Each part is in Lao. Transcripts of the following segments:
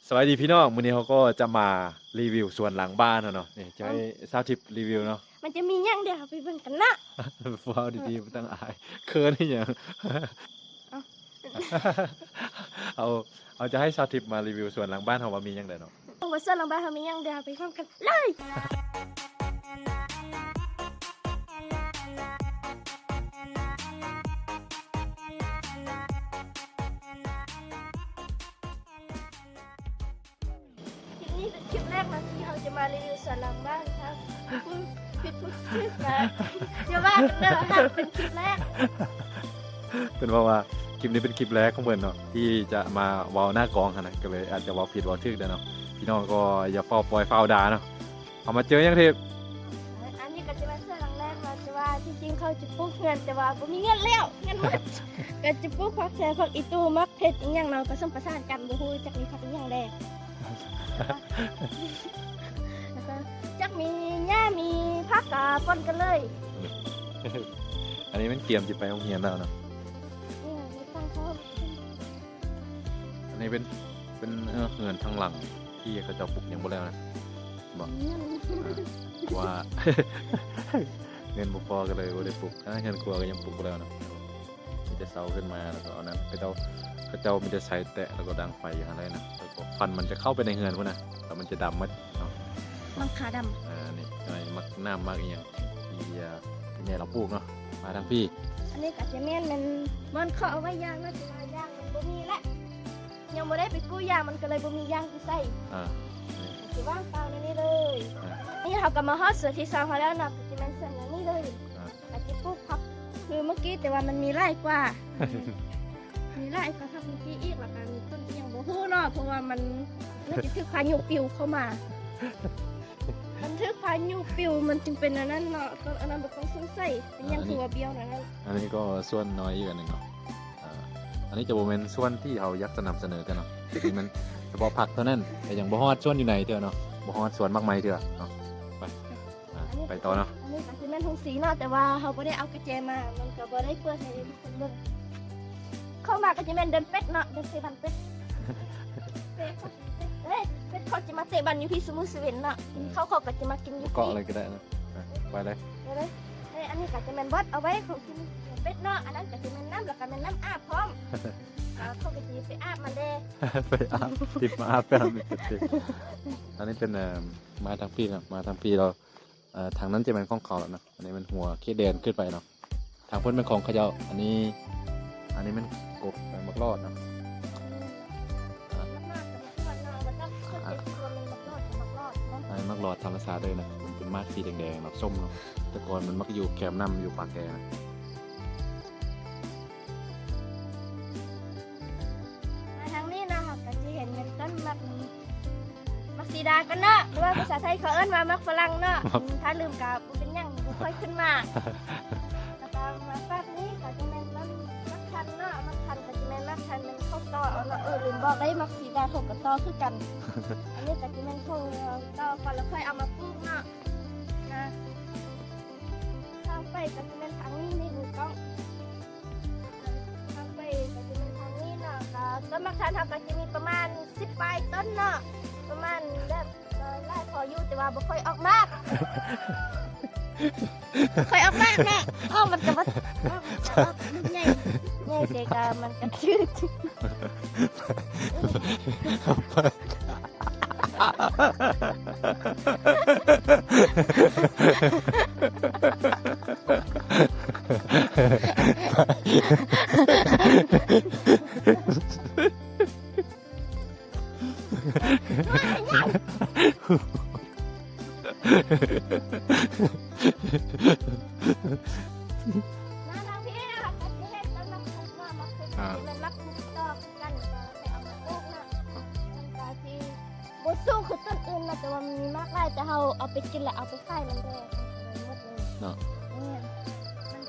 ສະບາຍດີພີ່ນ້ອງ ມື້ນີ້ເຮົາກໍຈະມາຣີວິວສວນຫຼັງບ້ານເຮົາເນາະ. ນີ້ຈະໃຫ້ສາວທິບຣີວິວເນາະ. ມັນຈະມີຫຍັງ ດຽວເຮົາໄປເບິ່ງກັນເນາະ. ເວົ້າດີໆ ບໍ່ຕ້ອງອາຍ ເຂີນອີຫຍັງ. ເອົາ ເຮົາຈະໃຫ້ສາວທິບມາຣີວິວສວນຫຼັງບ້ານເຮົາວ່າມີຫຍັງແດ່ເນາະ. ເບິ່ງວ່າສວນຫຼັງບ້ານເຮົາມີຫຍັງ ດຽວເຮົາໄປພ້ອມກັນເລີຍ. ຄລິບນີ້ເປັນຄລິບແລກເນາະ ທີ່ເຮົາຈະມາຣີວິວສວນຫຼັງບ້ານເຮົາ. ຜິດຜູ້ຖືກມາ ຢ່າວ່າກັນເດີ ເປັນຄລິບແລກ. ເພິ່ນເວົ້າວ່າຄລິບນີ້ເປັນຄລິບແລກຂອງເພິ່ນເນາະ ທີ່ຈະມາເວົ້າໜ້າກ້ອງຫັ້ນນະ ກໍເລີຍອາດຈະເວົ້າຜິດເວົ້າຖືກໄດ້ເນາະ. ພີ່ນ້ອງກໍຢ່າຟ້າວປ່ອຍຟ້າວດ່າເນາະ. ເຮົາມາເຈີຫຍັງທິບ? ອັນນີ້ກໍຈະແມ່ນສວນຫຼັງແລກເນາະ ແຕ່ວ່າທີ່ຈິງເຂົາຈະປູກເຮືອນ ແຕ່ວ່າບໍ່ມີເງິນແລ້ວ ເງິນໝົດ. ກໍຈະປູກຜັກແຊ ຜັກອີຕູ່ ໝາກເຜັດອີຫຍັງເນາະ ປະສົມປະສານກັນ ບໍ່ຮູ້ຈັກມີຜັກອີຫຍັງແດ່. ຈັກມີຫຍ້າມີຜັກກະປົນກັນເລີຍ. ອັນນີ້ແມ່ນກຽມຊິໄປໂຮງຮຽນແລ້ວເນາະ. ເອີ ມີຟັງພ້ອມ. ອັນນີ້ເປັນ ເປັນ ເອີ ເຮືອນທາງຫຼັງທີ່ເຂົາເຈົ້າປຸກຍັງບໍ່ແລ້ວນະ ບໍ່ ອືມ ວ່າ ເງິນບໍ່ພໍກໍເລີຍບໍ່ໄດ້ປຸກ. ອາ ເຮືອນຄົວກໍຍັງປຸກບໍ່ແລ້ວນະ. ມີແຕ່ເສົາຂຶ້ນມາ ແລ້ວກໍເອົານັ້ນ ເຂົາເຈົ້າ ເຂົາເຈົ້າມີແຕ່ໃສ່ແຕະ ແລ້ວກໍດັງໄຟຢູ່ຫັ້ນແຫຼະນະ. ແລ້ວກໍຄວັນມັນຈະເຂົ້າໄປໃນເຮືອນພຸ້ນນະ ແລ້ວມັນຈະດຳໝົດເນາະ. ມັກຂາດຳ. ອາ ນີ້ ໝາກນ້ຳ ໝາກອີຫຍັງທີ່ ທີ່ແມ່ລາວປູກເນາະ. ມາທາງພີ້ ອັນນີ້ກໍຈະແມ່ນ ແມ່ນບ່ອນເຂົາເອົາໄວ້ຢາງເນາະ ແຕ່ວ່າຢາງມັນບໍ່ມີແຫຼະ ຍັງບໍ່ໄດ້ໄປກູ້ຢາງ ມັນກໍເລີຍບໍ່ມີຢາງຊິໃສ່. ອາ ຊິວ່າງເປົ່າແນວນີ້ເລີຍ. ອາ ນີ້ເຮົາກໍມາຮອດສວນທີສອງເຮົາແລ້ວເນາະ ກໍຈະແມ່ນສວນແນວນີ້ເລີຍ. ອາ ກໍຈະປູກຜັກຄືເມື່ອກີ້ ແຕ່ວ່າມັນມີຫຼາຍກວ່າ ມີຫຼາຍກວ່າຜັກເມື່ອກີ້ອີກ ແລ້ວກໍມີຕົ້ນອີຫຍັງບໍ່ຮູ້ເນາະ ເພາະວ່າມັນ ມັນຈະຖືກພາຍຸປິວເຂົ້າມາ ມັນຖືກພາຍຸປິວ ມັນຈຶ່ງເປັນອັນນັ້ນເນາະ. ຕອນອັນນັ້ນບໍ່ຕ້ອງສົງໄສ ເປັນຫຍັງຄືວ່າບ້ຽວແນວນັ້ນ. ອັນນີ້ກໍສວນນ້ອຍອີກອັນໜຶ່ງເນາະ. ເອີ ອັນນີ້ຈະບໍ່ແມ່ນສວນທີ່ເຮົາຢາກຈະນຳສະເໜີເທື່ອເນາະ ນີ້ມັນສະເພາະຜັກເທົ່ານັ້ນ ແຕ່ຍັງບໍ່ຮອດສວນຢູ່ໃນເທື່ອເນາະ ບໍ່ຮອດສວນໝາກໄມ້ເທື່ອເນາະ. ໄປ ອາ ໄປຕໍ່ເນາະ. ອັນນີ້ກໍຊິແມ່ນໂຮງສີເນາະ ແຕ່ວ່າເຮົາບໍ່ໄດ້ເອົາກະແຈມາ ມັນກໍບໍ່ໄດ້ເປີດໃຫ້ທຸກຄົນເບິ່ງ. ເຂົ້າມາກໍຈະແມ່ນເດີ່ນເປັດເນາະ ເດີ່ນເຊບັນເປັດ ເປັດ ເປັດ ເອີຍ ເປັດເຂົາຈະມາເຕະບອນຢູ່ພີ້ຊຸມື້ຊູເວັນເນາະ. ເອີ ເຂົາ ເຂົາກໍຈະມາກິນຢູ່ ເກາະເລີຍກໍໄດ້ເນາະ. ເອີ ໄປເລີຍ ໄປເລີຍ. ເອີ ອັນນີ້ກໍຈະແມ່ນບ່ອນເອົາໄວ້ຂອງກິນເປັດເນາະ ອັນນັ້ນກໍຈະແມ່ນນ້ຳ ແລ້ວກໍແມ່ນນ້ຳອາບພ້ອມ. ເອີ ເຂົາກໍຊິໄປອາບມັນແດ່ ໄປອາບ ທິບມາອາບແປ້ງ. ອັນນີ້ເປັນ ເອີ ມາທາງພີ້ເນາະ ມາທາງພີ້ແລ້ວ ເອີ ທາງນັ້ນຈະແມ່ນຂອງເຂົາແລ້ວເນາະ. ອັນນີ້ແມ່ນຫົວເຂດແດນຂຶ້ນໄປເນາະ ທາງພຸ້ນແມ່ນຂອງເຂົາເຈົ້າ. ອັນນີ້ ອັນນີ້ແມ່ນກົກ ໝາກຫຼອດເນາະ. ອັນນີ້ໝາກຫຼອດທຳມະຊາດເລີຍນະ ມັນເປັນໝາກສີແດງໆ ແລ້ວສົ້ມເນາະ ແຕ່ກ່ອນມັນມັກຢູ່ແຄມນ້ຳ ຢູ່ປາກແກນະ. ມາທາງນີ້ເນາະ ເຮົາກໍຊິເຫັນເປັນຕົ້ນໝາກ ໝາກສີດາກັນເນາະ ຫຼືວ່າພາສາໄທເຂົາເອີ້ນວ່າໝາກຝຣັ່ງເນາະ. ຖ້າລືມກໍບໍ່ເປັນຫຍັງ ບໍ່ຄ່ອຍຂຶ້ນມາ. ແລ້ວກໍມາຟາກນີ້ກໍຈະແມ່ນຕົ້ນໝາກທັນເນາະ ໝາກທັນກໍຈະແມ່ນໝາກທັນ ແມ່ນເຂົາຕໍ່ເອົາເນາະ. ເອີ ລືມບອກເດ້ ໝາກສີດາເຂົາກໍຕໍ່ຄືກັນ. ອັນນີ້ກໍຈະແມ່ນເຂົາຕໍ່ກ່ອນ ແລ້ວຄ່ອຍເອົາມາປູກເນາະ ນະ. ທາງໄປກໍຈະແມ່ນທາງນີ້ ນີ້ ມືກ້ອງ ທາງໄປກໍຈະແມ່ນທາງນີ້ເນາະ. ກໍຕົ້ນໝາກທັນເຮົາກໍຈະມີປະມານສິບປາຍຕົ້ນເນາະ ປະມານແບບ ກໍຫຼາຍພໍຢູ່ ແຕ່ວ່າບໍ່ຄ່ອຍອອກໝາກ ບໍ່ຄ່ອຍອອກໝາກເນາະ. ອອກມັນກໍບໍ່ ອອກ ອອກລູກໃຫຍ່ ໃຫຍ່ເດກໍມັນກໍຖືກ. ມາທາງພີ້ ເຮົາກໍຊິເຮັດຕົ້ນໝາກ ໝາກ ໝາກ ອ່າ ທີ່ມັນໝາກຕິດຕໍ່ກັນ ກໍໄປເອົາມາປູກເນາະ. ມັນກໍຊິບໍ່ສູງຄືຕົ້ນອື່ນນະ ແຕ່ວ່າມັນມີໝາກຫຼາຍ ແຕ່ເຮົາເອົາໄປກິນ ແລ້ວເອົາໄປຂາຍມັນແດ່ ມັນກໍເລີຍໝົດເລີຍເນາະ. ແມ່ນ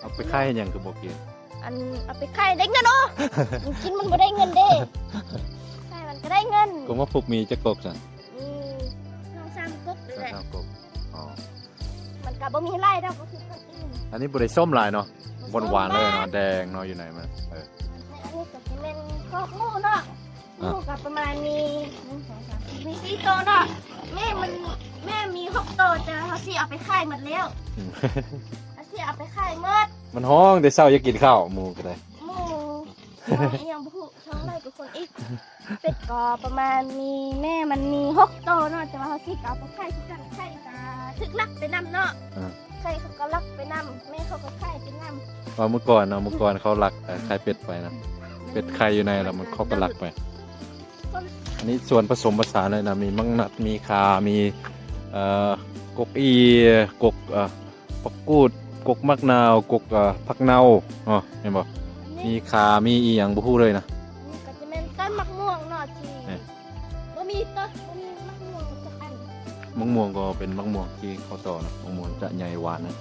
ເອົາໄປຂາຍເຮັດຫຍັງຄືບໍ່ກິນ? ອັນເອົາໄປຂາຍໄດ້ເງິນ. ໂອ້ ມັນກິນມັນບໍ່ໄດ້ເງິນເດ້ ຂາຍມັນກໍໄດ້ເງິນ. ກົກໝາກພຸກມີຈັກກົກຊັ້ນ? ມີສອງສາມກົກນີ້ແຫຼະ ສອງສາມກົກ. ອໍ ມັນກໍບໍ່ມີຫຼາຍດອກ ບໍ່ຄືຄົນອື່ນ. ອັນນີ້ບໍ່ໄດ້ສົ້ມຫຼາຍເນາະ ບໍ່ສົ້ມ ຫວານໆເລີຍເນາະ ແດງເນາະ ຢູ່ໃນມັນ. ເອີ ອັນນີ້ກໍຊິແມ່ນຄອກໝູເນາະ. ອ່າ ໝູກະປະມານມີ ໜຶ່ງ ສອງ ສາມ ສີ່ ມີສີ່ໂຕເນາະ. ແມ່ມັນ ແມ່ມີຫົກໂຕ ແຕ່ວ່າເຮົາຊິເອົາໄປຂາຍໝົດແລ້ວ ອືມ ເຮົາຊິເອົາໄປຂາຍໝົດ. ມັນຮ້ອງແຕ່ເຊົ້າ ຢາກກິນເຂົ້າ ໝູກະໄດ້ ໝູ ຮ້ອງອີ່ຫຍັງບໍ່ຮູ້ ຮ້ອງຫຼາຍກວ່າຄົນອີກ. ເປັດກໍປະມານມີ ແມ່ມັນມີຫົກໂຕເນາະ ແຕ່ວ່າເຮົາຊິເອົາໄປຂາຍຄືກັນ ໄຂ່ກະຖືກລັກໄປນຳເນາະ ອ່າ ໄຂ່ເຂົາກໍລັກໄປນຳ ແມ່ເຂົາກໍຂາຍໄປນຳ. ວ່າມື້ກ່ອນເນາະ ມື້ກ່ອນເຂົາລັກ ເອີ ຂາຍເປັດໄປນະ ເປັດໄຂ່ຢູ່ໃນ ແລ້ວມັນ ເຂົາກໍລັກໄປ. ອັນນີ້ສວນປະສົມປະສານເລີຍນະ ມີໝາກນັດ ມີຂ່າ ມີ ເອີ ກົກອີ່ ກົກ ເອີ ຜັກກູດ ກົກໝາກນາວ ກົກ ເອີ ຜັກເນົ່າເນາະ ເຫັນບໍ່? ມີຂ່າ ມີອີ່ຫຍັງບໍ່ຮູ້ເລີຍນະ. ນີ້ກໍຈະແມ່ນຕົ້ນໝາກມ່ວງເນາະ ທີ່ ນີ້ ບໍ່ມີຕົ້ນ ບໍ່ມີໝາກມ່ວງຈັກອັນ. ໝາກມ່ວງກໍເປັນໝາກມ່ວງທີ່ເຂົາຕໍ່ເນາະ ໝາກມ່ວງຈະໃຫຍ່ຫວານນະ.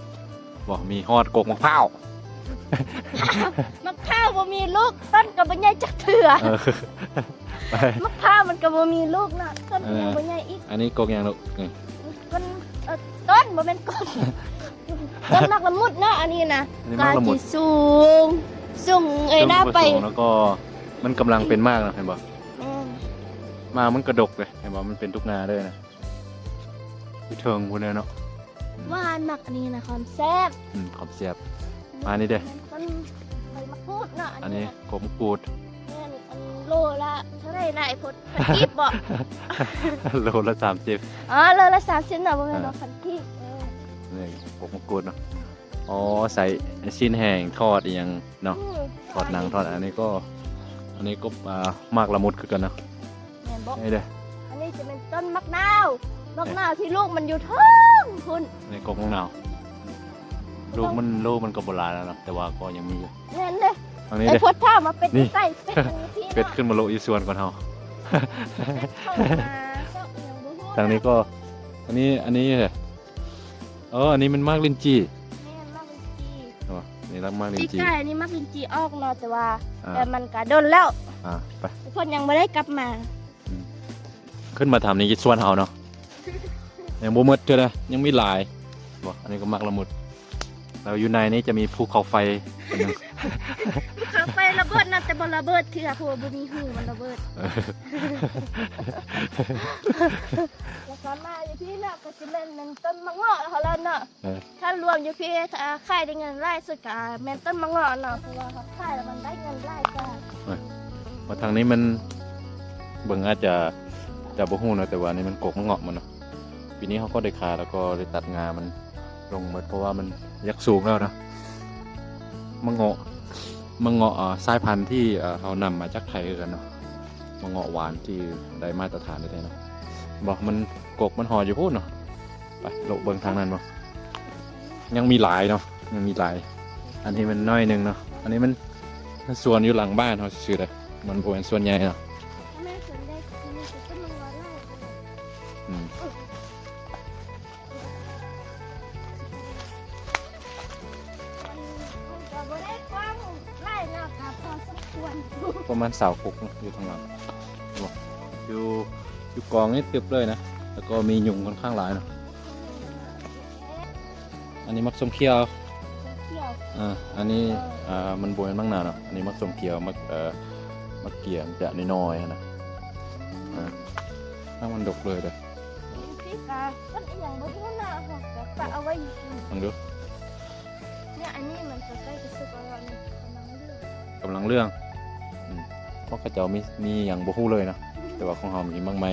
ບໍ່ ມີຮອດກົກໝາກພ້າວ ໝາກພ້າວບໍ່ມີລູກ ຕົ້ນກໍບໍ່ໃຫຍ່ຈັກເທື່ອ. ເອີ ໝາກພ້າວມັນກໍບໍ່ມີລູກເນາະ ຕົ້ນກໍຍັງ ເອີ ບໍ່ໃຫຍ່ອີກ. ອັນນີ້ກົກຫຍັງລູກ? ນີ້ ຕົ້ນ ເອີ ຕົ້ນ ບໍ່ແມ່ນກົກ ຕົ້ນໝາກລະມຸດເນາະ ອັນນີ້ນະ. ອັນນີ້ໝາກລະມຸດ ກໍຊິສູງ ສູງເອີຍໜ້າໄປ ແລ້ວກໍມັນກຳລັງເປັນໝາກນະ ເຫັນບໍ່? ແມ່ນ ໝາກມັນກະດົກເດ້ ເຫັນບໍ່? ມັນເປັນທຸກໜ້າເດີນະ ຢູ່ເທິງພຸ້ນແຫຼະເນາະ. ຫວານ ໝາກອັນນີ້ນະ ຄວາມແຊບ ອືມ ຄວາມແຊບ. ມານີ້ເດ້ ຕົ້ນໃບໝາກກູດເນາະ ອັນນີ້ ອັນນີ້ນະ ກົກໝາກກູດ. ແມ່ນ ອັນໂລລະເທົ່າໃດນະ ໄອ້ພົດ? ພັນກີບບໍ? ໂລລະສາມສິບ. ອໍ ໂລລະສາມສິບເນາະ ບໍ່ແມ່ນ ອ່າ ວ່າພັນກີບ. ເອີ ນີ້ກົກໝາກກູດເນາະ. ອໍ ໃສ່ຊີ້ນແຫ້ງທອດອີ່ຫຍັງເນາະ ອືມ ທອດໜັງທອດ ອັນນີ້ກໍ ອັນນີ້ກໍ ອ່າ ໝາກລະມຸດຄືກັນເນາະ. ແມ່ນບໍ່? ນີ້ເດ້ ອັນນີ້ຈະແມ່ນຕົ້ນໝາກນາວ ໝາກນາວທີ່ລູກມັນຢູ່ເທິງພຸ້ນ. ໃນກົກໝາກນາວ ລູກມັນ ລູກມັນກໍບໍ່ຫຼາຍແລ້ວເນາະ ແຕ່ວ່າກໍຍັງມີຢູ່. ແມ່ນເດ້ ທາງນີ້ເດ້ ໄອ້ພົດຖາມວ່າເປັດຢູ່ໃສ ເປັດຢູ່ພີ້ເນາະ ເປັດຂຶ້ນມາໂລະຢູ່ສວນກ່ອນເຮົາ. ເປັດເຂົ້າມາຊອກອີ່ຫຍັງບໍ່ຮູ້. ທາງນີ້ກໍ ອັນນີ້ ອັນນີ້ ເອີ ອັນນີ້ມັນໝາກລິນຈີ່. ແມ່ນ ໝາກລິນຈີ່. ອໍ ນີ້ລະໝາກລິນຈີ່ ປີກາຍນີ້ໝາກລິນຈີ່ອອກເນາະ ແຕ່ວ່າ ອ່າ ແຕ່ມັນກະດົນແລ້ວ ອ່າ ໄປ ເພິ່ນຍັງບໍ່ໄດ້ກັບມາ. ອືມ ຂຶ້ນມາທຳນີ້ສວນເຮົາເນາະ ຍັງບໍ່ໝົດເທື່ອເດ້ ຍັງມີຫຼາຍ. ບໍ່ ອັນນີ້ກໍໝາກລະມຸດ. ແລ້ວຢູ່ໃນນີ້ຈະມີພູເຂົາໄຟອັນໜຶ່ງ ພູເຂົາໄຟລະເບີດນະ ແຕ່ບໍ່ລະເບີດເທື່ອ ເພາະວ່າບໍ່ມີຮູມັນລະເບີດ. ເອີ ແລ້ວກໍມາຢູ່ພີ້ເນາະ ກໍຊິແມ່ນຕົ້ນໝາກເງາະເຮົາແລ້ວເນາະ. ເອີ ຖ້າລວມຢູ່ພີ້ ຖ້າຂາຍໄດ້ເງິນຫຼາຍສຸດກໍແມ່ນຕົ້ນໝາກເງາະເນາະ ເພາະວ່າເຮົາຂາຍແລ້ວມັນໄດ້ເງິນຫຼາຍກວ່າ. ເອີ ວ່າທາງນີ້ມັນ ເບິ່ງອາດຈະ ຈະບໍ່ຮູ້ເນາະ ແຕ່ວ່ານີ້ມັນກົກໝາກເງາະມັນເນາະ. ປີນີ້ເຮົາກໍໄດ້ຄາ ແລ້ວກໍໄດ້ຕັດງ່າມັນລົງໝົດ ເພາະວ່າມັນຢາກສູງແລ້ວເນາະ. ໝາກເງາະ ໝາກເງາະ ອ່າ ສາຍພັນທີ່ ເອີ ເຮົານຳມາຈາກໄທຄືກັນເນາະ ໝາກເງາະຫວານທີ່ໄດ້ມາດຕະຖານແທ້ໆເນາະ. ບໍ່ ມັນ ກົກມັນຫໍ່ຢູ່ພຸ້ນເນາະ. ໄປ ໂລະເບິ່ງທາງນັ້ນບໍ່? ຍັງມີຫຼາຍເນາະ ຍັງມີຫຼາຍ. ອັນນີ້ມັນໜ້ອຍໜຶ່ງເນາະ ອັນນີ້ມັນ ມັນສວນຢູ່ຫຼັງບ້ານເຮົາຊື່ໆເດ້ ມັນບໍ່ແມ່ນສວນໃຫຍ່ເນາະ. ແມ່ນສວນໃຫຍ່ ອືມ ມັນກໍບໍ່ໄດ້ກວ້າງຫຼາຍເນາະ ກໍພໍສົມຄວນ ປະມານຊາວກົກເນາະ ຢູ່ທາງຫຼັງ. ຢູ່ ຢູ່ກອງນີ້ຕຶບເລີຍນະ ແລ້ວກໍມີຍຸງຄ່ອນຂ້າງຫຼາຍເນາະ. ອັນນີ້ໝາກສົ້ມຂຽວ ສົ້ມຂຽວ ອ່າ ອັນນີ້ ເອີ ອ່າ ມັນບໍ່ແມ່ນໝາກນາວເນາະ ອັນນີ້ໝາກສົ້ມຂຽວ ໝາກ ເອີ ໝາກເກຍມັນຈະນ້ອຍໆຫັ້ນນະ. ອ່າ ທັງມັນດົກເລີຍເດ້. ນີ້ກະຕົ້ນອີ່ຫຍັງບໍ່ຮູ້ນະ ເຮົາກະປະເອົາໄວ້ຢູ່ ເບິ່ງດູ. ເນຍ ອັນນີ້ມັນກໍໃກ້ຈະສຸກແລ້ວເນາະ ກຳລັງເຫຼືອງ ກຳລັງເຫຼືອງ. ອືມ ເພາະເຂົາເຈົ້າມີ ມີຫຍັງບໍ່ຮູ້ເລີຍເນາະ ແຕ່ວ່າຂອງເຮົາມີໝາກໄມ້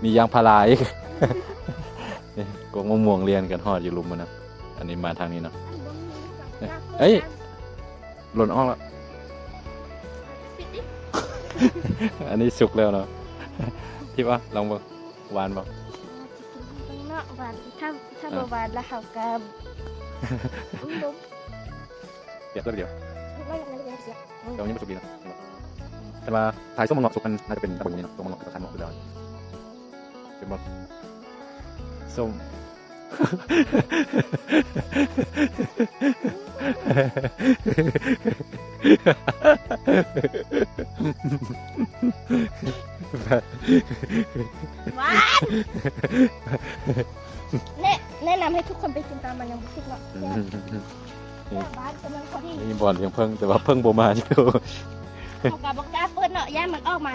ມີຢາງພາລາອີກ. ນີ້ ກົກມະມ່ວງລຽນກັນຮອດຢູ່ລຸ່ມມັນນະ. ອັນນີ້ມາທາງນີ້ເນາະ. ເອີຍ ຫຼົ່ນອອກແລ້ວ. ອັນນີ້ສຸກແລ້ວເນາະ. ທີ່ວ່າ ລອງເບິ່ງ ຫວານບໍ່? ເບິ່ງເນາະ ຫວານ ຖ້າ ຖ້າບໍ່ຫວານລະເຮົາກະ ປຽກເລີຍດຽວ ແຕ່ວ່າຍັງບໍ່ສຸກດີເນາະ. ແຕ່ວ່າຖ້າສົ້ມໝາກເງາະສຸກ ມັນໜ້າຈະເປັນຕາເບິ່ງນີ້ເນາະ ຕົ້ນໝາກເງາະ ແຕ່ວ່າທາງນອກຄືແລ້ວ ເປັນໝາກສົ້ມ. ຫວານ ແນະ ແນະນຳໃຫ້ທຸກຄົນໄປກິນຕາມ ມັນຍັງບໍ່ສຸກເນາະ. ແບບວ່າກຳລັງພໍດີ ມີບ່ອນລ້ຽງເຜິ້ງ ແຕ່ວ່າເຜິ້ງບໍ່ມາຢູ່. ເຮົາກໍບໍ່ກ້າເປີດເນາະ ຢ້ານມັນອອກມາ.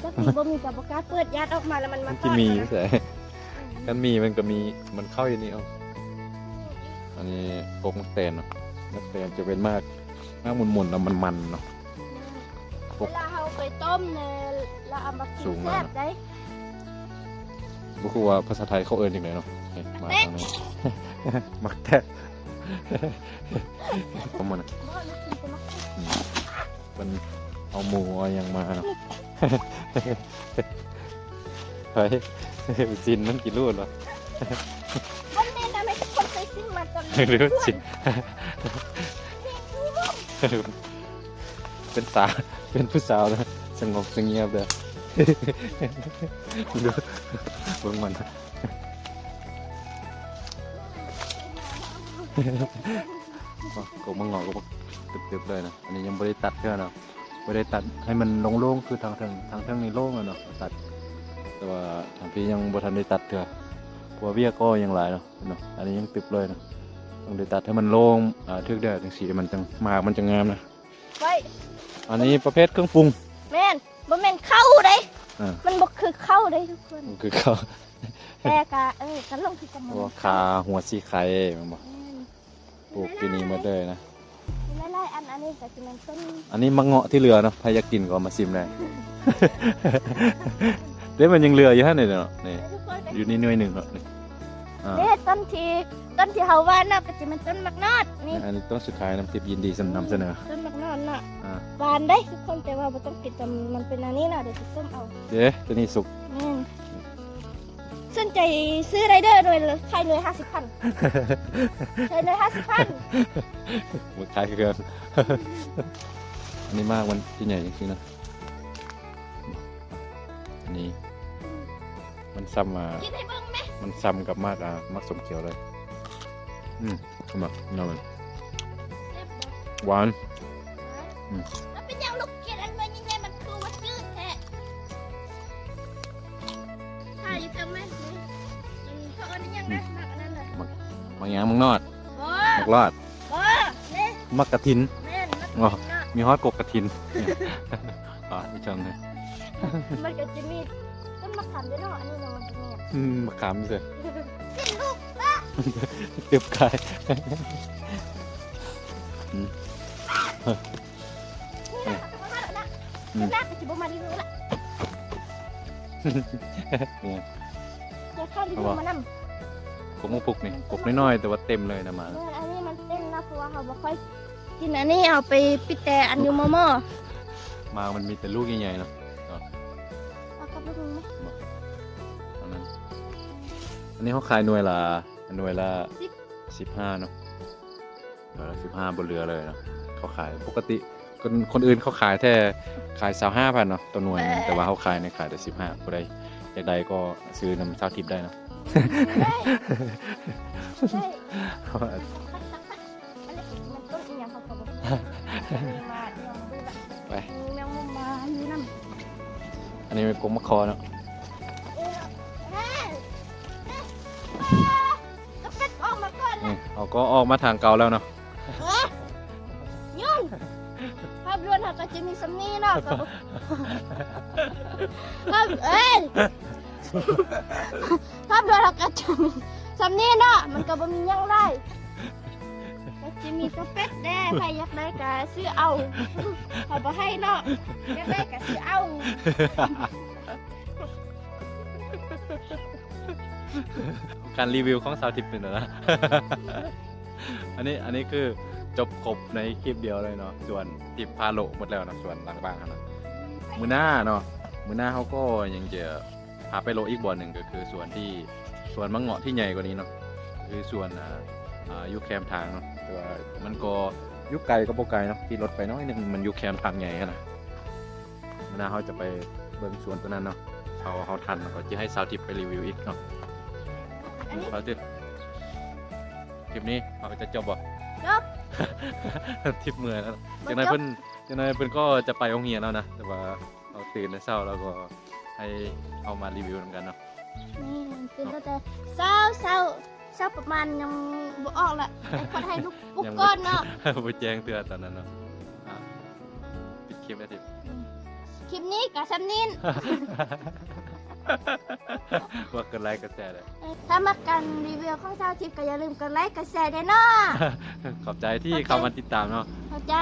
ຈັກມີບໍ່ມີກໍບໍ່ກ້າເປີດ ຢ້ານອອກມາແລ້ວມັນມາຕອດ. ມັນຊິມີຢູ່ໃສ? ຄັນມີມັນກໍມີ ມັນເຂົ້າຢູ່ນີ້ເອົາ. ອັນນີ້ກົກໝາກແຕນເນາະ ໝາກແຕນຈະເປັນໝາກ ໝາກໝຸ່ນໆ ແລ້ວມັນໆ ເນາະ. ເວລາເຮົາໄປຕົ້ມແດ່ ແລ້ວເອົາມາກິນແຊບໄດ໋. ບໍ່ຮູ້ວ່າພາສາໄທເຂົາເອີ້ນຈັ່ງໃດເນາະ. ນີ້ ໝາກແຕນ ໝາກແຕນ ປະມານນັ້ນ. ເພິ່ນເອົາໝູເອົາຫຍັງມາເນາະ. ເຮີ້ຍ ຊິນມັນກິນໂລດວະ. ບໍ່ແມ່ນ ທຳໄມທຸກຄົນເຄີຍຊິນມາກ່ອນ? ເປັນສາວ ເປັນຜູ້ສາວນະ ສະຫງົບສະງຽບເດີ. ດູ ເບິ່ງມັນ ກໍມາເງາະກໍຕຶບໆ ເລີຍນະ. ອັນນີ້ຍັງບໍ່ໄດ້ຕັດເທື່ອເນາະ ບໍ່ໄດ້ຕັດໃຫ້ມັນໂລ່ງໆ ຄືທາງເທິງ ທາງເທິງນີ້ໂລ່ງແລ້ວເນາະ ຕັດ ແຕ່ວ່າທາງພີ້ຍັງບໍ່ທັນໄດ້ຕັດເທື່ອ ເພາະວ່າວຽກກໍຍັງຫຼາຍເນາະ. ເນາະ ອັນນີ້ຍັງຕຶບເລີຍເນາະ ຕ້ອງໄດ້ຕັດໃຫ້ມັນໂລ່ງ ອ່າ ຖືກແດດຈັ່ງຊີ້ ມັນຈັ່ງ ໝາກມັນຈັ່ງງາມນະ. ໄວ້ ອັນນີ້ປະເພດເຄື່ອງປຸງ. ແມ່ນ ບໍ່ແມ່ນເຂົ້າເດ້ ອ່າ ມັນບໍ່ຄືເຂົ້າເດ້ທຸກຄົນ ບໍ່ຄືເຂົ້າ ແຕ່ກະ ເອີ ກະລົງຄືກັນໝົດ. ໂອ້ ຂາຫົວສີໄຂ່ແມ່ນບໍ່? ແມ່ນ ປູກຢູ່ນີ້ໝົດເລີຍນະ. ມີຫຼາຍໆ ອັນ ອັນນີ້ກໍຊິແມ່ນຕົ້ນ ອັນນີ້ໝາກເງາະທີ່ເຫຼືອເນາະ ໃຜຢາກກິນກໍເອົາມາຊິມໄດ້. ເດ້ ມັນຍັງເຫຼືອຢູ່ຫັ້ນເດເນາະ ນີ້ ໃຫ້ທຸກຄົນໄປ ຢູ່ນີ້ໜ່ວຍໜຶ່ງເນາະ ນີ້ ອ່າ ເດ້ ຕົ້ນທີ່ ຕົ້ນທີ່ເຮົາຫວ່ານນະ ກໍຈະແມ່ນຕົ້ນໝາກນອດນີ້. ອັນນີ້ຕົ້ນສຸດທ້າຍ ນ້ຳທິບຍິນດີນຳສະເໜີ ອືມ ຕົ້ນໝາກນອດນະ ອ່າ ຫວານເດ້ທຸກຄົນ ແຕ່ວ່າບໍ່ຕ້ອງກິນ ແຕ່ມັນເປັນອັນນີ້ນະ ດຽວຊິສົ້ມເອົາ. ເດ້ ຕົວນີ້ສຸກ ແມ່ນ ສົນໃຈຊື້ໄດ້ເດີ ໜ່ວຍ ຂາຍໜ່ວຍຫ້າສິບພັນ ຂາຍໜ່ວຍຫ້າສິບພັນ ມັນຂາຍເຄື່ອງ. ອັນນີ້ໝາກມັນຊິໃຫຍ່ຈັ່ງຊີ້ນະ ນີ້ ມັນສ່ຳ ກິນໃຫ້ເບິ່ງແມະ ມັນສ່ຳກັບໝາກ ອ່າ ໝາກສົ້ມຂຽວເລີຍ. ອືມ ເຫັນບໍ່ ເນາະ ມັນ ແຊບບໍ່? ຫວານ ຫວານ ອືມ ມັນເປັນຫຍັງລູກກິນອັນໜ່ວຍໃຫຍ່ໆ ມັນຄືວ່າຈືດແທ້? ຖ້າຢູ່ເທິງແມ່ນ ມັນເຂົາເອີ້ນຫຍັງນະ ໝາກອັນນັ້ນນະ ໝາກ ໝາກຫຍັງ? ໝາກນອດ ບໍ່ ໝາກລອດ ບໍ່ ນີ້ ໝາກກະຖິນ ແມ່ນ ໝາກກະຖິນນະ ມີຮອດກົກກະຖິນ. ອໍ ອີກຊ່ອງໜຶ່ງ ມັນກໍຈະມີຕົ້ນມະຂາມດ້ວຍເນາະ ອັນນີ້ເນາະ ມັນຈະມີ ອືມ ມະຂາມເຊີຍ ກິນລູກລະ ຕຶບຂາຍ ອືມ ນີ້ນະ ອືມ ລາກກໍຊິບໍ່ມາລີວິວລະ ເອີ ດຽວເຂົ້າລີວິວມານຳ ກົກໝາກພຸກນີ້ ກົກນ້ອຍໆ ແຕ່ວ່າເຕັມເລີຍນະ ມາ ເອີ ອັນນີ້ມັນເຕັມນະ ເພາະວ່າເຮົາບໍ່ຄ່ອຍ ກິນອັນນີ້ ເອົາໄປປິດແຕ່ອັນຢູ່ມໍ່ໆ ໝາກມັນມີແຕ່ລູກໃຫຍ່ໆ ເນາະ ເອົາກັບລູກໜຶ່ງໄໝ? ບໍ່ ອັນນັ້ນ ອັນນີ້ເຮົາຂາຍໜ່ວຍລະ ໜ່ວຍລະສິບ ສິບຫ້າເນາະ ໜ່ວຍລະສິບຫ້າ ບໍ່ເຫຼືອເລີຍເນາະ ເຂົາຂາຍ ປົກກະຕິ ຄົນ ຄົນອື່ນເຂົາຂາຍແຕ່ ຂາຍຊາວຫ້າພັນເນາະ ຕໍ່ໜ່ວຍໜຶ່ງ ເອີ ແຕ່ວ່າເຮົາຂາຍນີ້ ຂາຍແຕ່ສິບຫ້າ ຜູ້ໃດຢາກໄດ້ກໍຊື້ນຳສາວທິບໄດ້ເນາະ ໄດ້ ໄດ້ ເພາະວ່າ ອັນນີ້ມັນຕົ້ນອີ່ຫຍັງເຂົາກໍບໍ່ຮູ້ ມາອີ່ຫຍັງບໍ່ຮູ້ລະ ໄປ ມີແມງມຸມມາຢູ່ນຳ ອັນນີ້ແມ່ນກົກໝາກຄໍ່ເນາະ ເອີ ເອີ ເອີ ກໍເປັນອອກມາກ່ອນລະ ນີ້ ເຮົາກໍອອກມາທາງເກົ່າແລ້ວເນາະ ເອີ ຍືນ ພາບລວມເຮົາກໍຈະມີສ່ຳນີ້ເນາະ ກໍ ພາບ ເອີຍ ພາບລວມເຮົາກໍຈະມີສ່ຳນີ້ເນາະ ມັນກໍບໍ່ມີຫຍັງຫຼາຍ ກໍຈະມີແຕ່ເປັດແດ່ ໃຜຢາກໄດ້ກໍຊື້ເອົາ ເຮົາບໍ່ໃຫ້ເນາະ ຢາກໄດ້ກໍຊື້ເອົາ. ການຣີວິວຂອງສາວທິບເປັນແນວໃດ? ອັນນີ້ ອັນນີ້ຄືຈົບຄົບໃນຄລິບດຽວເລີຍເນາະ ສວນທິບພາໂລະໝົດແລ້ວເນາະ ສວນຫຼັງບ້ານຫັ້ນນະ. ມື້ໜ້າເນາະ ມື້ໜ້າເຮົາກໍຍັງຈະພາໄປໂລະອີກບ່ອນໜຶ່ງ ກໍຄືສວນທີ່ ສວນໝາກເງາະທີ່ໃຫຍ່ກວ່ານີ້ເນາະ ຄືສວນ ອ່າ ອ່າ ຢູ່ແຄມທາງເນາະ ແຕ່ວ່າມັນກໍຢູ່ໄກກໍບໍ່ໄກເນາະ ຂີ່ລົດໄປໜ້ອຍໜຶ່ງ ມັນຢູ່ແຄມທາງໃຫຍ່ຫັ້ນນະ. ມື້ໜ້າເຮົາຈະໄປເບິ່ງສວນຕົວນັ້ນເນາະ ເຮົາ ເຮົາທັນ ແລ້ວກໍຈະໃຫ້ສາວທິບໄປຣີວິວອີກເນາະ. ສາວທິບ ຄລິບນີ້ເຮົາກໍຈະຈົບບໍ່? ຈົບ ທິບເມື່ອຍແລ້ວ ບໍ່ຈົບ ຈັ່ງໃດເພິ່ນ ຈັ່ງໃດເພິ່ນກໍຈະໄປໂຮງຮຽນແລ້ວນະ ແຕ່ວ່າເຮົາຕື່ນແຕ່ເຊົ້າ ແລ້ວກໍໃຫ້ເຮົາມາຣີວິວນຳກັນເນາະ. ແມ່ນ ຕື່ນຕັ້ງແຕ່ເຊົ້າ ເຊົ້າ ເຊົ້າປະມານຍັງບໍ່ອອກລະ ໄອ້ຄົນໃຫ້ລຸກປຸກກ່ອນເນາະ ຍັງບໍ່ແຈ້ງເທື່ອຕອນນັ້ນເນາະ. ອ່າ ປິດຄ ຄລິບແລ້ວຕິ ຄລິບນີ້ກໍສ່ຳນີ້ ຝາກກົດໄລກົດແຊເດີ້. ຖ້າມັກການຣີວິວຂອງສາວທິບກໍຢ່າລືມກົດໄລກົດແຊເດີ້ເນາະ. ຂອບໃຈທີ່ເຂົ້າມາຕິດຕາມເນາະ. ຂອບໃຈ.